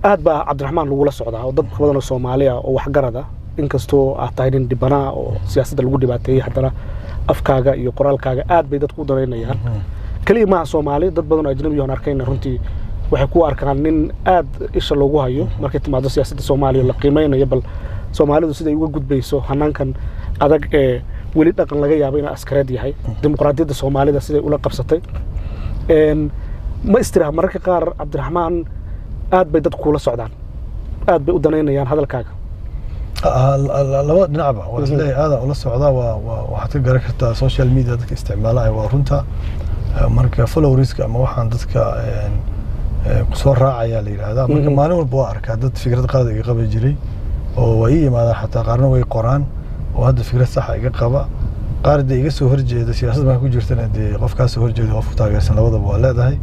Aad baa Cabdiraxmaan lagula socdaa oo dad badan oo Soomaali ah oo waxgarada, inkastoo aad tahay nin dhibanaa oo siyaasadda lagu dhibaateeyey, haddana afkaaga iyo qoraalkaaga aad bay dadku u danaynayaan. Keliya maaha Soomaali, dad badan oo ajnabi oon arkayna runtii waxay ku arkaan nin aad isha loogu hayo markay timaado siyaasadda Soomaaliya, la qiimeynayo bal Soomaalidu siday uga gudbayso hanaankan adag ee weli dhaqan laga yaabo inuu askareed yahay, dimuqraadiyadda Soomaalida siday ula qabsatay. Ma istiraha mararka qaar, Cabdiraxmaan, aad bay dadku kula socdaan, aad bay u danaynayaan hadalkaaga? Labada dhinacba waa isleeyahay, aadaan ula socdaa. Waa waxaad ka garan kartaa social media dadka isticmaalaya, waa runta. Marka followerska ama waxaan dadka kusoo raacaya la yidhaahdaa, marka maalin walba waa arkaa dad fikrad qalad iga qabi jiray oo waa ii yimaadaan, xataa qaarna way qoraan oo hadda fikrad saxa iga qaba, qaar dee iga soo horjeeda. Siyaasad marka ku jirtana dee qof kaa soo horjeeda, qof ku taageersan labadaba waa leedahay.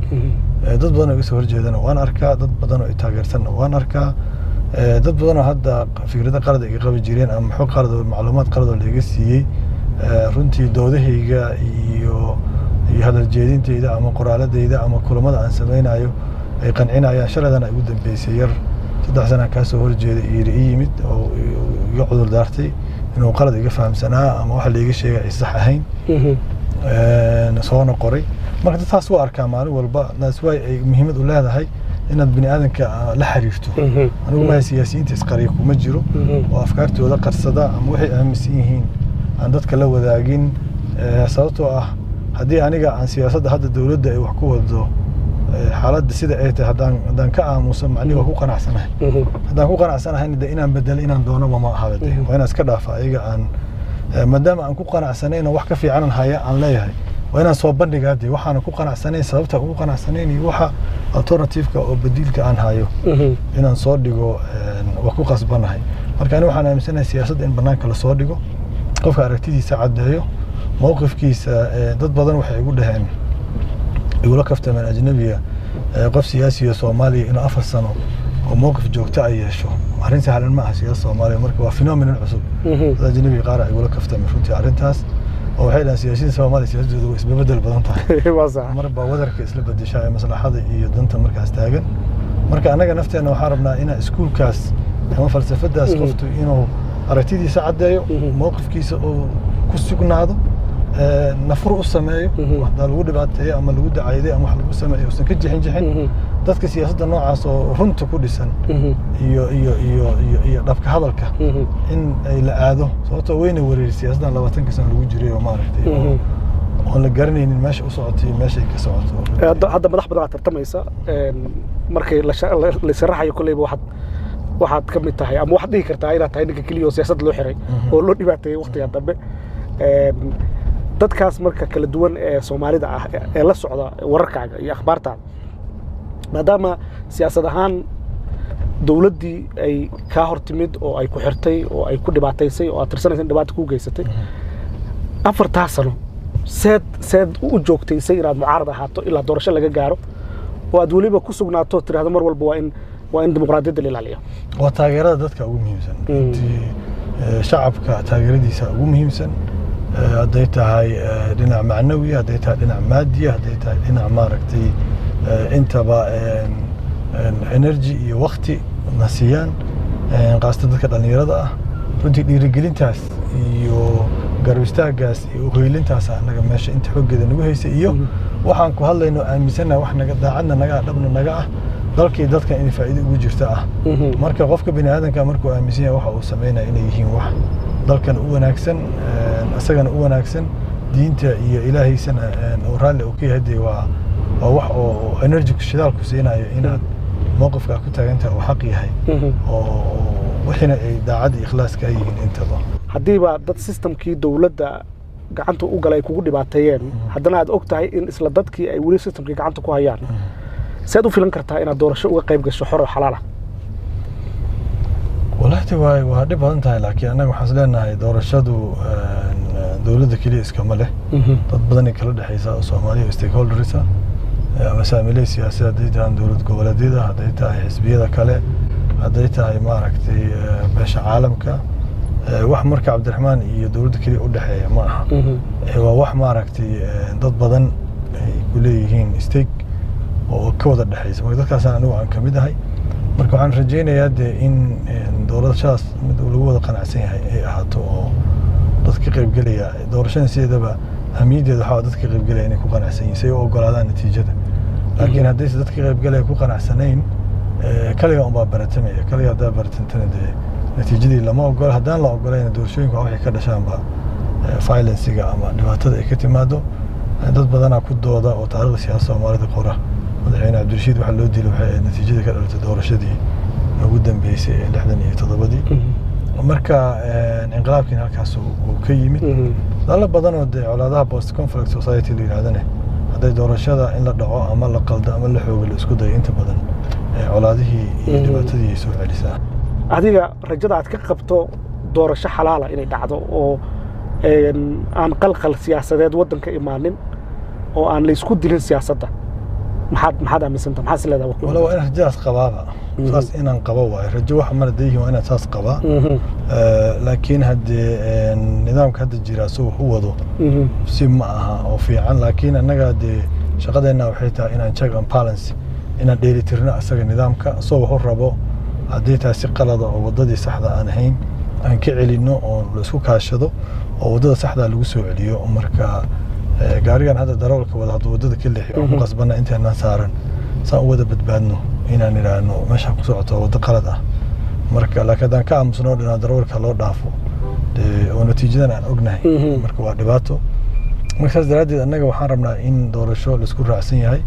Dad badan oo iga soo horjeedana waan arkaa, dad badan oo i taageersanna waan arkaa. Dad badan oo hadda fikrado qalad iga qabi jireen ama xog qalad oo macluumaad qalad oo laiga siiyey, runtii doodahayga iyo hadal jeedintayda ama qoraaladayda ama kulamada aan samaynayo ay qancinayaan. Shalaydan ay ugu dambeysay yar 3 sana kaa soo horjeeda yiri ii yimid oo iga cudur daartay inuu qalad iga fahamsanaa ama waxa laiga sheegay ay sax ahayn, soona qoray. Marka taas waa arkaa maalin walba. Taas way ay muhiimad u leedahay inaad bini aadanka la xiriirto. Anigu maha siyaasiyiinta isqariya kuma jiro oo afkaartooda qarsada ama waxay aaminsan yihiin aan dadka la wadaagin, sababtoo ah haddii aniga aan siyaasadda hadda dowladda ay wax ku wado, xaaladda sida ay tahay, haddaan ka aamuso, macnihi waa ku qanacsanahay. Haddaan ku qanacsanahayna de inaan bedelo inaan doonaba ma ahaba, de waa inaan iska dhaafa ayaga aan maadaama aan ku qanacsanayn oo wax ka fiicanan haya aan leeyahay, waa inaan soo bandhigaa dee waxaana ku qanacsanayn, sababta ugu qanacsanayn iyo waxa alternative-ka oo badiilka aan hayo inaan soo dhigo waa ku qasbanahay. Marka ani waxaan aaminsanahay siyaasadda in banaanka lasoo dhigo, qofka aragtidiisa caddeeyo, mowqifkiisa. Dad badan waxay igu dhaheen, igula kaftameen ajnabiga, qof siyaasiga Soomaaliya inuu 4 sano oo mowqif joogto ay yeesho arrin sahlan ma aha siyaasadda Soomaaliya. Marka waa phenomenon cusub. Dad ajnabiga qaar aa igula kaftamay runtii arrintaas oo waxay dhahaan siyaasiyiinta Soomaaliya siyaasadooda way isbedel badan tahay. Waa sax. Marba wadarka isla bedeshaa ee maslaxada iyo danta markaas taagan. Marka annaga nafteenna waxaan rabnaa inaan iskuulkaas ama falsafadaas qoftu inuu aragtidiisa caddeeyo, mowqifkiisa uu ku sugnaado, nafur u sameeyo, haddaa lagu dhibaateeyo ama lagu dacayday ama wax lagu sameeyo uusan ka jixin jixin. Dadka siyaasadda noocaas oo runta ku dhisan iyo dhabka hadalka in ay la aado, sababtoo weyna wareeri siyaasaddan 20-ka sano lagu jiray oo maaragtay oon la garanaynin meesha u socotay iyo meeshay ka socoto. Hadda madax badan aad tartamaysa, markay la sharaxayo kolleyba waxaad ka mid tahay ama waxaad dhihi kartaa inaad tahay ninka keliya oo siyaasadda loo xiray oo loo dhibaateeyey waqtigan dambe. Dadkaas marka kala duwan ee Soomaalida ah ee la socda wararkaaga iyo akhbaartaada, maadaama siyaasad ahaan dowladdii ay kaa hor timid oo ay ku xirtay oo ay ku dhibaataysay oo aad tirsanaysa in dhibaata kuu geysatay 4-taa sano, seed u joogtaysay inaad mucaarad ahaato ilaa doorasho laga gaaro oo aad weliba ku sugnaato, tidhaahdo mar walba waa in dimuqraadiyadda la ilaaliyo? Waa taageerada dadka ugu muhiimsan runtii, shacabka taageeradiisa ugu muhiimsan, hadday tahay dhinac macnawi, hadday tahay dhinac maadiya, hadday tahay dhinac maaragtay intaba energy iyo wakti na siiyaan, khaasatan dadka dhallinyarada ah. Runtii dhiirigelintaas iyo garab istaagaas iyo uhoylintaas annaga meesha inta xooggeeda nagu haysay iyo waxaan ku hadlayno aaminsannahay, wax naga daacadna naga ah, dhabna naga ah, dalkii dadka inay faa'iido ugu jirta ah. Marka qofka bini aadanka markuu aaminsan yahay waxa uu sameynaya inay yihiin wax dalkan u wanaagsan, isagana u wanaagsan, diinta iyo ilaahaysana oo raalli uu ka yahay, dee waa wax oo energy shidaalku siinayo inaad mowqifkaa ku taagantahay oo xaq yahay oo wixiina ay daacad iyo ikhlaas ka yihiin intaba. Haddiiba dad systemkii dowladda gacanta u galay ay kugu dhibaateeyeen, haddana aad og tahay in isla dadkii ay weli systemkii gacanta ku hayaan, seed u filan kartaa inaad doorasho uga qayb gasho xor oo xalaal ah? Walahi waa dhib badan tahay, laakiin annaga waxaan is leenahay doorashadu dowladda keliya iskama leh, dad badanay kala dhexeysa oo Soomaaliya oo stakeholders ah ama saamiley siyaasad, hadday tahay dowlad goboleedyada, hadday tahay xisbiyada kale, hadday tahay maaragtay beesha caalamka. Wax marka Cabdiraxmaan iyo dowladda keliya u dhexeeya ma aha. Waa wax maaragtay dad badan ay ku leeyihiin stake oo ka wada dhexeysa. Marka dadkaasaan anigu aan kamid ahay. Marka waxaan rajaynayaa dee in doorashadaas mid lagu wada qanacsan yahay ay ahaato oo dadka ka qaybgelaya doorashada sideedaba ahmiyaddeeda waxaa dadka ka qaybgelaya inay ku qanacsan yihiin si ay u ogolaadaan natiijada. Laakiin haddayse dadka ka qaybgelaya ku qanacsanayn, kaliga unbaa baratamaya. Kaliga haddaa baratantana dee natiijadii lama ogola. Haddaan la ogolayna doorashooyinka waxay ka dhashaanba violencega ama dhibaatada ay ka timaado. Dad badanaa ku dooda oo taariikhda siyaasadda Soomaalida qora, madaxweyne Cabdirashiid waxaa loo dilay waxay ahayd natiijadii ka dhalatay doorashadii ugu dambeysay ee 67-dii. Marka inqilaabkiina halkaas uu ka yimid. Dalal badan oo dee colaadaha post conflict society la yidhahdane, hadday doorashada in la dhaco ama la qaldo ama la xoogo la isku dayo, inta badan colaadihii iyo dhibaatadii ay soo celisaa. Adiga rajada aad ka qabto doorasho xalaala inay dhacdo oo aan qalqal siyaasadeed waddanka imaanin oo aan la isku dilin siyaasadda, maxaad aaminsanta, maxaad is leedahay? Wala waa inaan rajadaas qabaaba, saas inaan qabo waayo. Rajo waxa mar hadday yihiin waa inaan saas qabaa. Laakiin haddee nidaamka hadda jira asagoo wax u wado si ma aha oo fiican. Laakiin annaga dee shaqadeenna waxay tahay inaan check and balance, inaan dheelitirno asaga nidaamka asagoo wax u rabo. Haddii tahay si qalada oo waddadii saxda aan ahayn, aan ka celinno oo la isku kaashado oo waddada saxda lagu soo celiyo. Marka gaarigan hadda darawalka wada hadduu waddada ka leexiyo, waan ku qasbana intaanaan saaran saan u wada badbaadno inaan idhaahno meesha ku socoto waa waddo qalad ah. Marka laakiin haddaan ka aamusno dhinaa darawalka loo dhaafo dee oo natiijadan aan ognahay, marka waa dhibaato. Marka saas daraaddeed annaga waxaan rabnaa in doorasho laisku raacsan yahay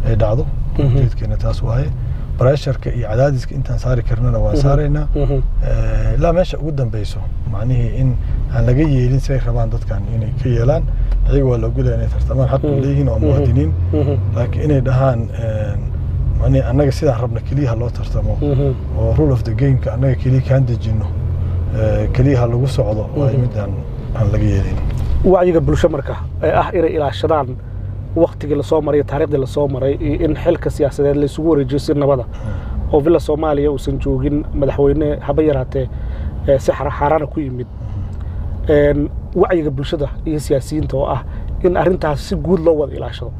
ay dhacdo. Ujeedkeena taas waaye. Pressureka iyo cadaadiska intaan saari karnana waan saaraynaa ilaa meesha ugu dambeyso, macnihii in aan laga yeelin si ay rabaan dadkan inay ka yeelaan. Ayaga waa la ogolaya inay tartamaan, xaq u leeyihiin, waa muwaadiniin. Laakiin inay dhahaan macnihi annaga sidaan rabna keliya ha loo tartamo oo rule of the gameka annaga keliya kaan dejinno, keliya ha lagu socdo, waa midaan aan laga yeelin. Wacyiga bulsho marka ee ah inay ilaashadaan waktigii lasoo maray iyo taariikhdii lasoo maray iyo in xilka siyaasadeed la isugu wareejiyo si nabada oo Villa Soomaaliya uusan joogin madaxweyne haba yaraatee si xaaraana ku yimid, wacyiga bulshada iyo siyaasiyiinta oo ah in arrintaas si guud loo wada ilaashado,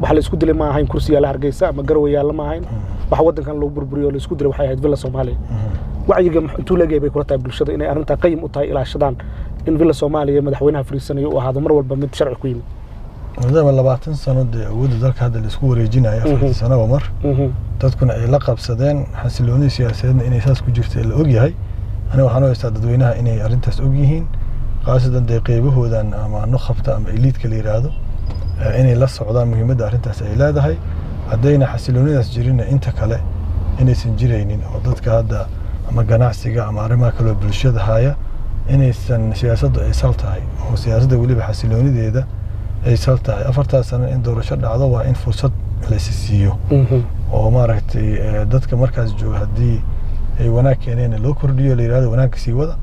waxa la isku dilay ma ahayn kursi yaalla Hargeysa ama Garowe yaalla ma ahayn. Waxa waddankan lagu burburiyo oo la isku dilay waxay ahayd Villa Soomaaliya. Wacyiga intuu leegyahay bay kula tahay bulshada inay arrintaa qayim u tahay, ilaashadaan in Villa Soomaaliya madaxweynaha fariisanayo uu ahaado mar walba mid sharci ku yimid? Maadaama 20 sano dee awoodda dalka hadda la isku wareejinayo 4-tii sanoba mar, dadkuna ay la qabsadeen, xasiloonida siyaasadeedna inay saas ku jirta la ogyahay, aniga waxaan u haystaa dadweynaha inay arrintaas og yihiin, khaasatan dee qeybahoodan ama nukhbta ama eliteka la yidhaahdo, inay la socdaan muhiimadda arrintaas ay leedahay. Haddayna xasiloonidaas jirinna inta kale inaysan jiraynin oo dadka hadda ama ganacsiga ama arrimaha kaloo bulshada haya inaysan siyaasaddu ay sal tahay oo siyaasadda weliba xasiloonideeda ay sal tahay. 4-taas sano in doorasho dhacdo waa in fursad la isi siiyo oo maaragtay dadka markaas jooga haddii ay wanaag keeneen loo kordhiyo, la yidhahdo wanaagga sii wada.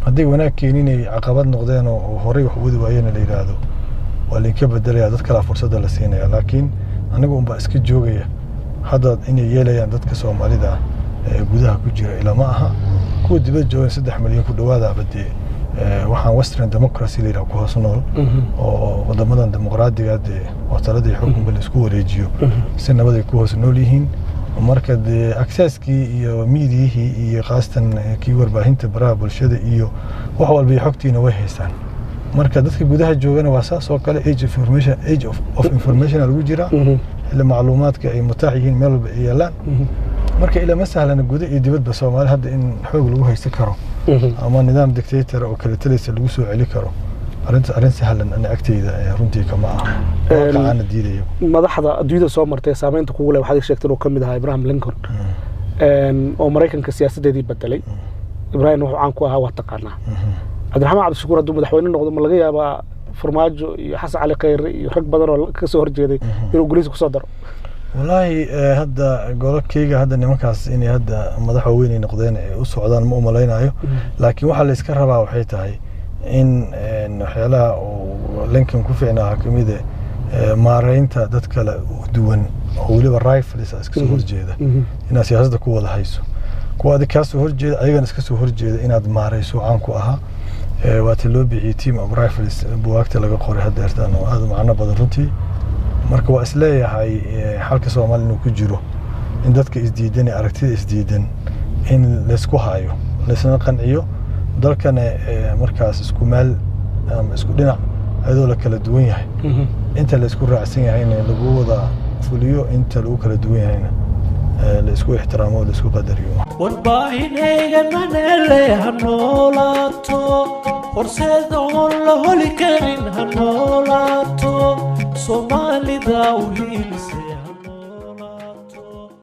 Haddii wanaag keenin ay caqabad noqdeen oo horey wax wadi waayeen, la yidhaahdo waa lainka bedelaya, dad kalaa fursadda la siinaya. Laakiin anigu unbaa iska joogaya hadda inay yeelayaan dadka Soomaalida ah ee gudaha ku jira ilama aha. Kuwa dibadda joogan 3 milyan ku dhawaadaaba dee waxaan western democracy la yidhaha ku hoos nool oo wadamadan dimuqraadiga dee oo taladii xukunka la isku wareejiyo si nabad ay ku hoos nool yihiin. Marka dee accesskii iyo miidiyihii iyo khaasatan kii warbaahinta baraha bulshada iyo wax walba iyo xogtiina way haystaan. Marka dadka gudaha joogana waa saas oo kale. Age of information, age of information lagu jiraa, xilli macluumaadka ay mutaax yihiin, meel walba ay yaalaan. Marka ilama sahlana guda iyo dibadba Soomaali hadda in xoog lagu haysan karo ama nidaam dictator oo kale talaysa lagu soo celi karo. Arrinta arrin sahlan ana agteyda runtii kama aha, waaqacaana diidaya. Madaxda adduunyada soo martay saameynta kugu leh waxaad sheegtay inuu ka mid ahaa Abraham Lincoln oo Maraykanka siyaasaddeedii bedelay. Ibrahim wuxuu caan ku ahaa waa taqaanaa. Cabdiraxmaan Cabdishakuur hadduu madaxweyne noqdo, ma laga yaabaa Farmaajo iyo Xasan Cali Khayre iyo rag badan oo ka soo horjeeday inuu golihiisa kusoo daro? Wallaahi hadda golokeyga hadda nimankaas inay hadda madax waaweyn ay noqdeen ay u socdaan ma umalaynayo. Laakiin waxaa la iska rabaa waxay tahay in waxyaalaha uu Lincoln ku fiicnaa waxaa kamid ah maareynta dad kale duwan oo weliba rivals iska soo horjeeda, inaad siyaasadda ku wada hayso kuwa adig kaa soo horjeeda, ayagana iska soo horjeeda inaad maareyso caan ku ahaa. Waata loo bixiyey team of rivals, buwaagta laga qoray haddeertaan oo aad u macno badan runtii. Marka waa isleeyahay xalka Soomaaliya inuu ku jiro In dadka isdiidan ee aragtida isdiidan in laysku hayo, laysna qanciyo, dalkana markaas isku meel ama isku dhinac ayadoo la kala duwan yahay, inta la isku raacsan yahayna lagu wada fuliyo, inta lagu kala duwan yahayna la isku ixtiraamo oo la isku qadariyo. Warbaahinaygananele ha noolaato, horseed oon la holi karin ha noolaato, Soomaalida u hiilise.